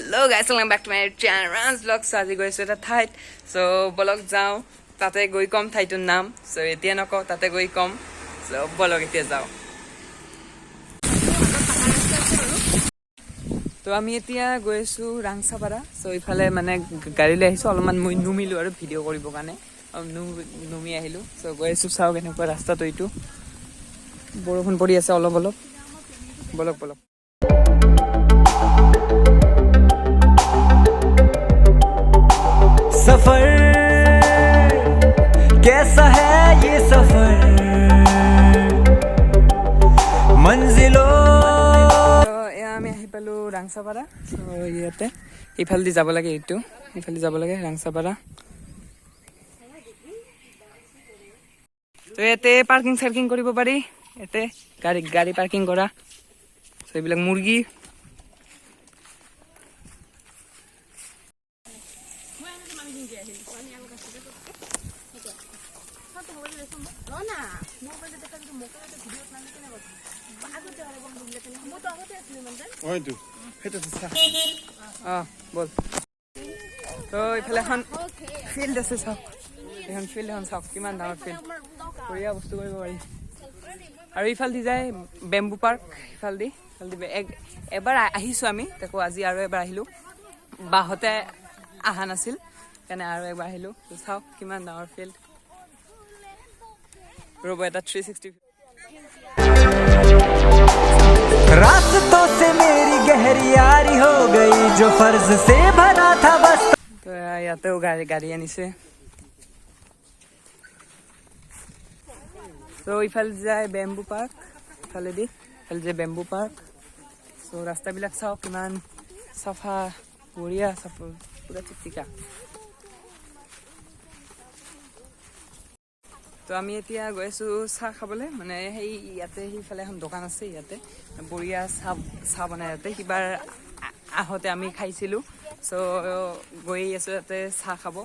Hello guys, welcome back to my channel Ranj Vlog. So আজি গৈ আছোঁ এটা ঠাইত। চ' বলক যাওঁ, তাতে গৈ ক'ম ঠাইটোৰ নাম। চ' এতিয়া নকওঁ, তাতে গৈ ক'ম। চ' বলক, এতিয়া যাওঁ। তো আমি এতিয়া গৈ আছোঁ ৰাংচাপাৰা। চ' ইফালে মানে গাড়ী লৈ আহিছোঁ। অলপমান মই নুমিলোঁ আৰু ভিডিঅ' কৰিবৰ কাৰণে অলপ নুমি আহিলোঁ। চ' গৈ আছোঁ, চাওক এনেকুৱা ৰাস্তাটো। এইটো বৰষুণ পৰি আছে অলপ অলপ। বলক বলক। सफर कैसा है ये सफर मंजिलों তো এয়া আমি আহি পালোঁ ৰাংচাপাৰা। চ' ইয়াতে ইফালেদি যাব লাগে, এইটো ইফালে যাব লাগে ৰাংচাপাৰা। তো ইয়াতে পাৰ্কিং চাৰ্কিং কৰিব পাৰি, ইয়াতে গাড়ী পাৰ্কিং কৰা। চ' এইবিলাক মুৰ্গী। বল। তো এইফালে এখন ফিল্ড আছে, চাওক। এইখন ফিল্ড এখন চাওক, কিমান ডাঙৰ ফিল্ড, বঢ়িয়া বস্তু কৰিব পাৰি। আৰু ইফালেদি যায় বেম্বু পাৰ্ক। ইফালেদি এবাৰ আহিছোঁ আমি, তাকো আজি আৰু এবাৰ আহিলোঁ। বাহঁতে অহা নাছিল, সেইকাৰণে আৰু এবাৰ আহিলোঁ। তো চাওক কিমান ডাঙৰ ফিল্ড। ৰ'ব, এটা 360। रास्तों से मेरी गहरी यारी हो गई, जो फर्ज से भरा था बस। তো ইয়াতেও গাড়ী আনিছে। তো ইফালে যায় বেম্বু পাৰ্ক, ইফালেদি ইফালে যায় বেম্বু পাৰ্ক। চ' ৰাস্তাবিলাক চাওক কিমান চাফা, বঢ়িয়া চাফা, পুৰা চিকচিকা। তো আমি এতিয়া গৈ আছো চাহ খাবলৈ। মানে সেই ইয়াতে সেইফালে এখন দোকান আছে, ইয়াতে বঢ়িয়া চাহ বনাই। ইয়াতে কিবাৰ আহোঁতে আমি খাইছিলোঁ। চ' গৈ আছো ইয়াতে চাহ খাব।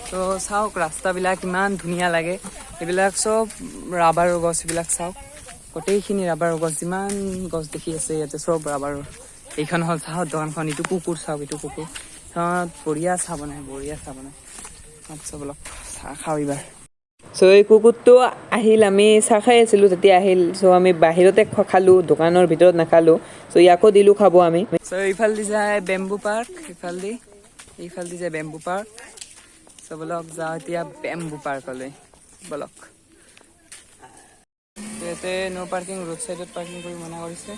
তো চাওক ৰাস্তাবিলাক ইমান ধুনীয়া লাগে। এইবিলাক চব ৰাবাৰৰ গছ। এইবিলাক চাওক, গোটেইখিনি ৰাবাৰৰ গছ। যিমান গছ দেখি আছে ইয়াতে চব ৰাবাৰৰ। এইখন হ'ল চাহৰ দোকানখন। এইটো কুকুৰ চাওক, এইটো কুকুৰ। এইখনত বঢ়িয়া চাহ বনায়, বঢ়িয়া চাহ বনায়। আচ্ছা, বলক চাহ খাওঁ এইবাৰ। চ' এই কুকুৰটো আহিল, আমি চাহ খাই আছিলোঁ তেতিয়া আহিল। চ' আমি বাহিৰতে খালোঁ, দোকানৰ ভিতৰত নাখালোঁ। চ' ইয়াকো দিলোঁ খাব আমি। চ' এইফালেদি যায় বেম্বু পাৰ্ক, এইফালেদি যায় বেম্বু পাৰ্ক। চ' বলক যাওঁ এতিয়া বেম্বু পাৰ্কলৈ, বলক। ইয়াতে ন' পাৰ্কিং, ৰোড চাইডত পাৰ্কিং কৰি মানা কৰিছে।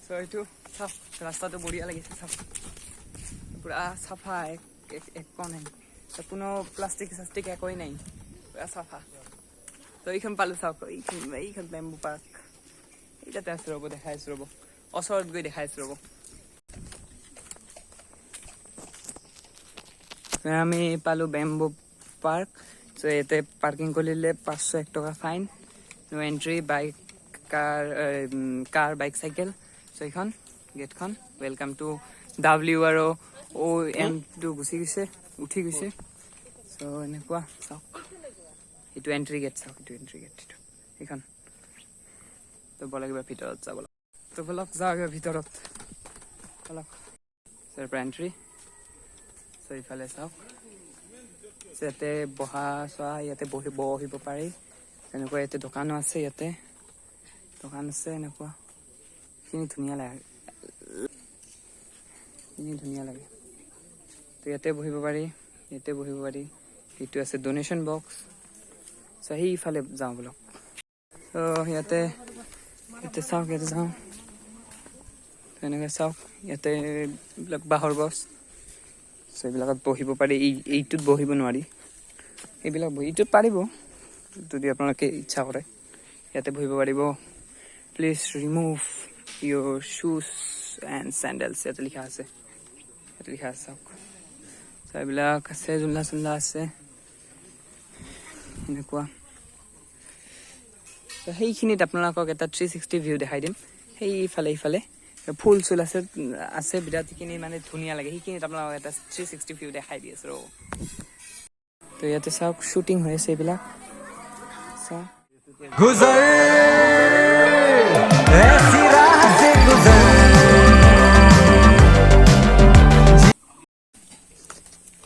চ' এইটো চাওক, ৰাস্তাটো বঢ়িয়া লাগিছে। চাওক, পুৰা চাফা, একো নাই, কোনো প্লাষ্টিক চাষ্টিক একোৱেই নাই, পুৰা চাফা। তো এইখন পালোঁ, চাওক, এইখন বেম্বু পাৰ্ক। এই তাতে আছে, ৰ'ব দেখাই আছোঁ, ৰ'ব ওচৰত গৈ দেখাই আছোঁ, ৰ'ব। আমি পালোঁ বেম্বু পাৰ্ক। চ' ইয়াতে পাৰ্কিং কৰিলে 501 টকা fine, no entry bike, car, bike, cycle. So এইখন গেটখন, welcome to W আৰু অ' এমটো গুচি গৈছে, উঠি গৈছে। চ' এনেকুৱা চাওক, এইটো এণ্ট্ৰি গেট চাওক, এইটো এণ্ট্ৰি গেট, এইটো এইখন। তো বলক এবাৰ ভিতৰত যাব। তো বলক যাওঁ এবাৰ ভিতৰত, বলক। ইয়াৰ পৰা এণ্ট্ৰি। চ' ইফালে চাওক, ইয়াতে বহা চোৱা, ইয়াতে বহিব পাৰি। তেনেকুৱা ইয়াতে দোকানো আছে, ইয়াতে দোকান আছে। এনেকুৱা এইখিনি ধুনীয়া লাগে, এইখিনি ধুনীয়া লাগে। তো ইয়াতে বহিব পাৰি, ইয়াতে বহিব পাৰি। এইটো আছে ডনেশ্যন বক্স। চ' সেইফালে যাওঁ বলক। ত' ইয়াতে চাওক, ইয়াতে যাওঁ। তেনেকৈ চাওক, ইয়াতে এইবিলাক বাঁহৰ গছ। চ' এইবিলাকত বহিব পাৰি। এইটোত বহিব নোৱাৰি, এইবিলাক বহি এইটোত পাৰিব যদি আপোনালোকে ইচ্ছা কৰে, ইয়াতে বহিব পাৰিব। Please remove your shoes and sandals, ইয়াতে লিখা আছে, ইয়াতে লিখা আছে, চাওক। চ' এইবিলাক আছে, জোলনা চোলনা আছে এনেকুৱা। ত' সেইখিনিত আপোনালোকক এটা 360 ভিউ দেখাই দিম। সেইফালে, এইফালে ফুল চুল আছে আছে বিৰাট, সেইখিনি মানে ধুনীয়া লাগে। সেইখিনিত আপোনালোকক এটা 360 ভিউ দেখাই দি আছোঁ, ৰ'ব। তো ইয়াতে চাওক, শ্বুটিং হৈ আছে এইবিলাক, চাওক। गुजर ऐसी राह से गुजर।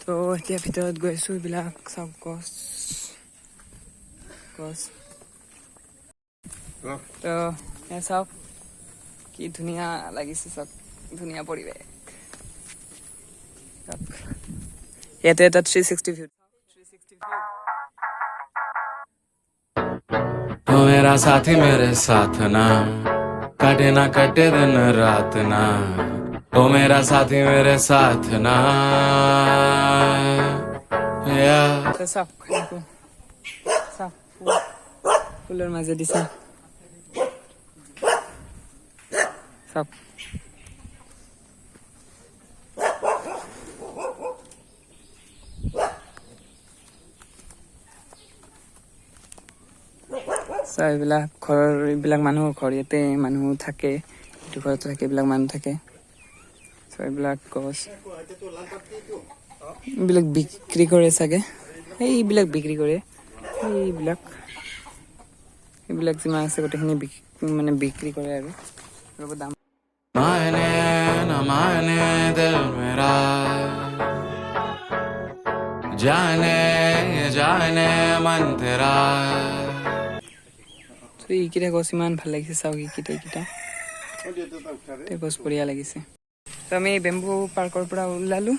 তো এতিয়া ভিতৰত গৈ আছোঁ। এইবিলাক চাওক, গছ গছ। তো এয়া চাওক, কি ধুনীয়া লাগিছে চাওক, ধুনীয়া পৰিৱেশ চাওক। ইয়াতে এটা 360 ভিউ, 360 ভিউ। ओ मेरा साथी, मेरे साथ ना कटे ना कटे दिन रात ना। ओ मेरा साथी, मेरे साथ ना, या। তো চাওক, এইটো চাওক, ফুল ফুলৰ মাজেদি চাওক চাওক। চাওক, এইবিলাক ঘৰৰ, এইবিলাক মানুহৰ ঘৰ। ইয়াতে মানুহ থাকে, এইটো ঘৰতো থাকে, এইবিলাক মানুহ থাকে। চ' এইবিলাক গছ, এইবিলাক বিক্ৰী কৰে চাগে, এইবিলাক বিক্ৰী কৰে। এইবিলাক এইবিলাক যিমান আছে গোটেইখিনি মানে বিক্ৰী কৰে আৰু ৰ'ব, দাম। माने न माने दिल मेरा, जाने जाने मन तेरा। ত' এইকেইটা গছ ইমান ভাল লাগিছে, চাওক, এইকেইটা এইকেইটা এই গছ বঢ়িয়া লাগিছে। ত' আমি বেম্বু পাৰ্কৰ পৰা ওলালো।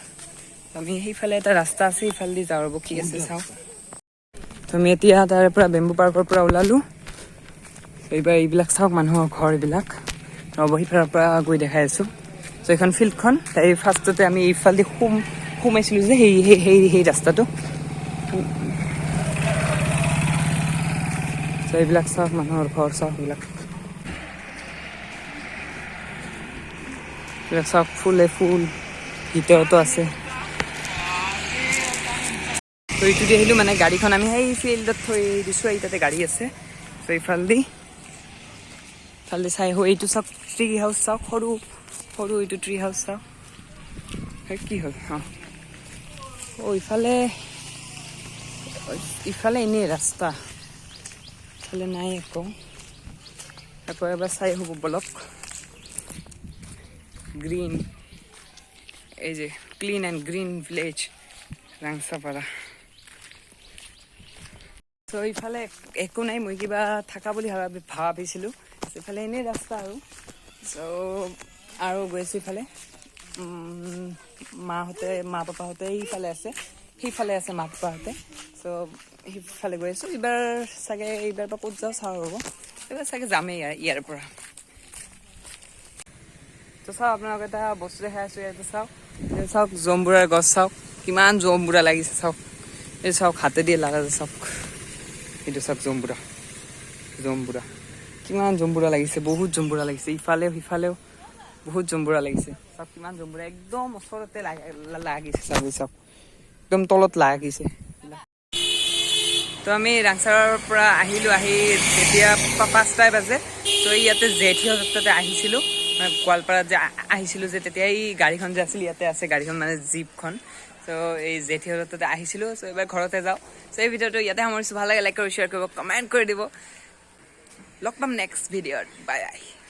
আমি সেইফালে এটা ৰাস্তা আছে, সেইফালেদি যাওঁ, ৰ'ব, কি আছে চাওঁ। ত' আমি এতিয়া তাৰে পৰা, বেম্বু পাৰ্কৰ পৰা ওলালো। এইবাৰ এইবিলাক চাওক, মানুহৰ ঘৰ এইবিলাক। ৰ'ব, সিফালৰ পৰা গৈ দেখাই আছোঁ। চ' এইখন ফিল্ডখন, এই ফাৰ্ষ্টতে আমি এইফালেদি সোমাইছিলোঁ যে সেই ৰাস্তাটো। চ' এইবিলাক চাওক, মানুহৰ ঘৰ চাওক এইবিলাক। এইবিলাক চাওক, ফুলে ফুল, ভিতৰতো আছে। ত' এইটো দি আহিলোঁ, মানে গাড়ীখন আমি সেই ফিল্ডত থৈ দিছোঁ, এই তাতে গাড়ী আছে। চ' ইফালেদি চাই আহোঁ। এইটো চাওক, ট্ৰি হাউচ চাওক, সৰু সৰু এইটো ট্ৰি হাউচ চাওক। এই কি হ'ল? অঁ অ' ইফালে ইফালে এনেই ৰাস্তা, ইফালে নাই একো। আকৌ এবাৰ চাই আহোঁ বলক। গ্ৰীণ, এই যে clean and green village Rangchapara. So' ইফালে একো নাই, মই কিবা থকা বুলি ভাবিছিলোঁ। ইফালে এনেই ৰাস্তা আৰু। চ' আৰু গৈ আছোঁ ইফালে। মাহঁতে, মা পাপাহঁতে সেইফালে আছে, সেইফালে আছে মা পাপাহঁতে। চ' সেইফালে গৈ আছোঁ। এইবাৰ চাগে, এইবাৰ পৰা ক'ত যাওঁ চাওঁ, ৰ'ব। এইবাৰ চাগে যামেই ইয়াৰ পৰা। তো চাওক, আপোনালোক এটা বস্তু দেখাই আছোঁ ইয়াতে, চাওক। এই চাওক, জম্বুৰাৰ গছ চাওক, কিমান জম্বুৰা লাগিছে চাওক। এই চাওক, হাতেদি লাগা আছে, চাওক। এইটো চাওক, জম্বুৰা, জম্বুৰা, কিমান জম্বুৰা লাগিছে, বহুত জম্বুৰা লাগিছে। ইফালেও সিফালেও বহুত জম্বুৰা লাগিছে। চাওক, কিমান জম্বুৰা, একদম ওচৰতে লাগিছে। চাওক, এই চাওক, একদম তলত লাগিছে। তো আমি ৰাংচাৰৰ পৰা আহিলোঁ, আহি তেতিয়া 5টাই বাজে। তো ইয়াতে জেঠীহঁতৰ তাতে আহিছিলোঁ, মানে গোৱালপাৰাত যে আহিছিলোঁ যে, তেতিয়া এই গাড়ীখন যে আছিল, ইয়াতে আছে গাড়ীখন, মানে জীপখন। চ' এই জেঠীহঁতৰ তাতে আহিছিলোঁ। চ' এইবাৰ ঘৰতে যাওঁ। চ' এই ভিডিঅ'টো ইয়াতে সামৰিছোঁ। ভাল লাগে লাইক কৰিব, শ্বেয়াৰ কৰিব, কমেণ্ট কৰি দিব। লগ পাম নেক্সট ভিডিঅ'ত। Bye bye.